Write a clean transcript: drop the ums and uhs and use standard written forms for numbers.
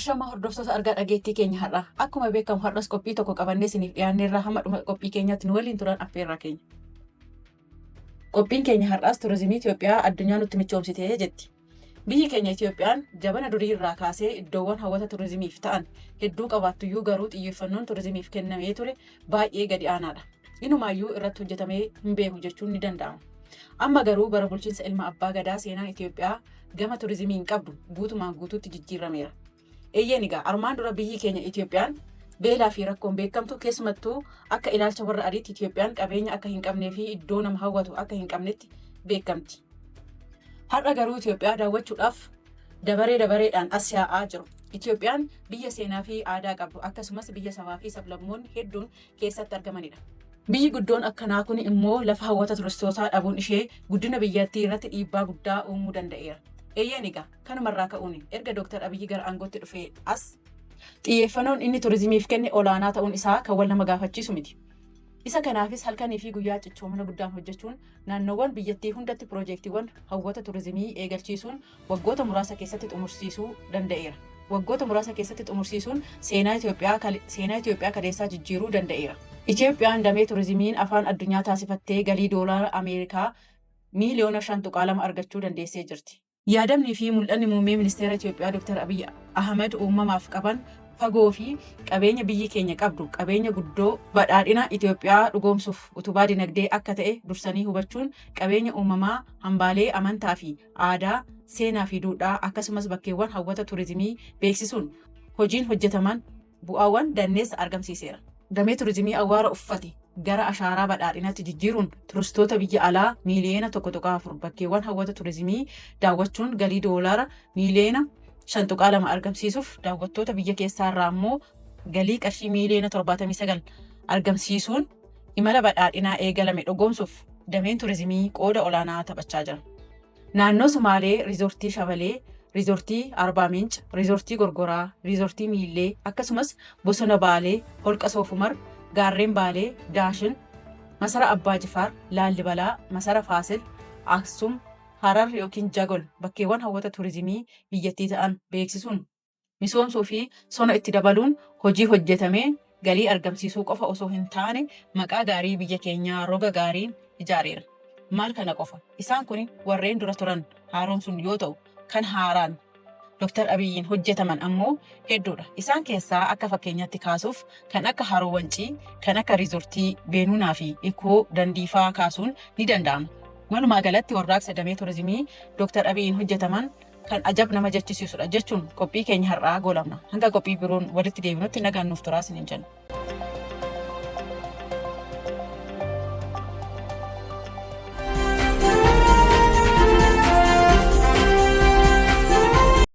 Ashamaa hordoftoota argaa dhageettii keenya har'aa. Akkuma beekamu har'as qophii tokko qabannee isiniif dhiyaanneerraa hamma dhuma qophii keenyaatti nu waliin turan affeerraa keenya. Qophiin keenya har'aas turizimii Itoophiyaa addunyaa nutti michoomsitee jetti. Biyyi keenya Itoophiyaan jabana durii irraa kaasee iddoowwan hawwata turizimiif ta'an hedduu qabaattuyyuu garuu xiyyeeffannoon turizimiif kennamee ture baay'ee gadi aanaadha. Inumaayyuu irratti hojjetamee hin beeku jechuun ni danda'ama. Amma garuu bara bulchiinsa ilma abbaa gadaa seenaan Itoophiyaa gama turizimiin qabdu guutumaan guutuutti jijjiirameera. Eeyyeen egaa armaan dura biyyi keenya Itoophiyaan beelaa fi rakkoon beekamtu keessumattuu akka ilaalcha warra adiitti Itoophiyaan qabeenya akka hin qabnee fi iddoo nama hawwatu akka hin qabnetti beekamti. Har'a garuu Itoophiyaa daawwachuudhaaf dabaree dabareedhaan as yaa'aa jiru. Itoophiyaan biyya seenaa fi aadaa qabdu akkasumas biyya sabaa fi sablammoonni hedduun keessatti argamanidha. Biyyi guddoon akkanaa kun immoo lafa hawwata turistootaa dhabuun ishee guddina biyyattii irratti dhiibbaa guddaa uumuu danda'eera. Eeyyeen egaa kanumarraa ka'uun erga Dooktar Abiyyi gara aangootti dhufee as xiyyeeffannoon inni turizimiif kenne olaanaa ta'uun isaa kan wal nama gaafachiisu miti. Isa kanaafis halkanii fi guyyaa cichoomina guddaan hojjechuun naannoowwan biyyattii hundatti piroojeektiiwwan hawwata turizimii eegalchiisuun waggoota muraasa keessatti xumursiisuu danda'eera. Waggoota muraasa keessatti xumursiisuun seenaa Itoophiyaa kaleessaa jijjiiruu danda'eera. Itoophiyaan damee turizimiin afaan addunyaa taasifattee galii doolaara Ameerikaa miiliyoona 5.2 argachuu dandeessee jirti. Yaadamnii fi mul'anni muummee ministeera Itoophiyaa Dr. Abiyyi Ahmad uumamaaf qaban fagoo fi qabeenya biyyi keenya qabdu qabeenya guddoo badhaadhina Itoophiyaa dhugoomsuuf utubaa dinagdee akka ta'e dursanii hubachuun qabeenya uumamaa hambaalee amantaa fi aadaa, seenaa fi duudhaa akkasumas bakkeewwan hawwata turizimii beeksisuun hojiin hojjetaman bu'aawwan danneessa argamsiiseera. Damee turizimii awwaara uffate gara ashaaraa badhaadhinaatti jijjiiruun turistoota biyya alaa miiliyoona 1.4 bakkeewwan hawwata turizimii daawwachuun galii doolaara miiliyoona 5.2 argamsiisuuf daawwattoota biyya keessaarraa immoo galii qarshii miiliyoona 79 argamsiisuun imala badhaadhinaa eegalame dhugoomsuuf dameen turizimii qooda olaanaa taphachaa jira. Naannoo Sumaalee riizortii Shabalee, riizortii Arbaa Minch, riizortii Gorgoraa, riizortii Miillee akkasumas bosona Baalee, holqa Soofumar, gaarreen Baalee, Daashin, Masara Abbaa Jifaar, Laallibalaa, Masara Faasil, Aksum, Harar yookiin Jagol bakkeewwan hawwata turizimii biyyattii ta'an beeksisuun misoomsuu fi sona itti dabaluun hojii hojjetamee galii argamsiisuu qofa osoo hin taane maqaa gaarii biyya keenyaa roga gaariin ijaareera. Maal kana qofa? Isaan kun warreen dura turan haaromsuun yoo ta'u kan haaraan Dr. Abiyyiin hojjetaman ammoo hedduudha. Isaan keessaa akka fakkeenyaatti kaasuuf kan akka Haroo Wancii, kan akka Riizortii Beenuunaa fi Ikoo Dandiifaa kaasuun ni danda'ama. Walumaa galatti warraaqsa damee turizimii Dr. Abiyyiin hojjetaman kan ajab nama jechisiisudha jechuun qophii keenya har'aa goolabna. Hanga qophii biroon walitti deebinutti nagaan nuuf turaa isiniin jenna.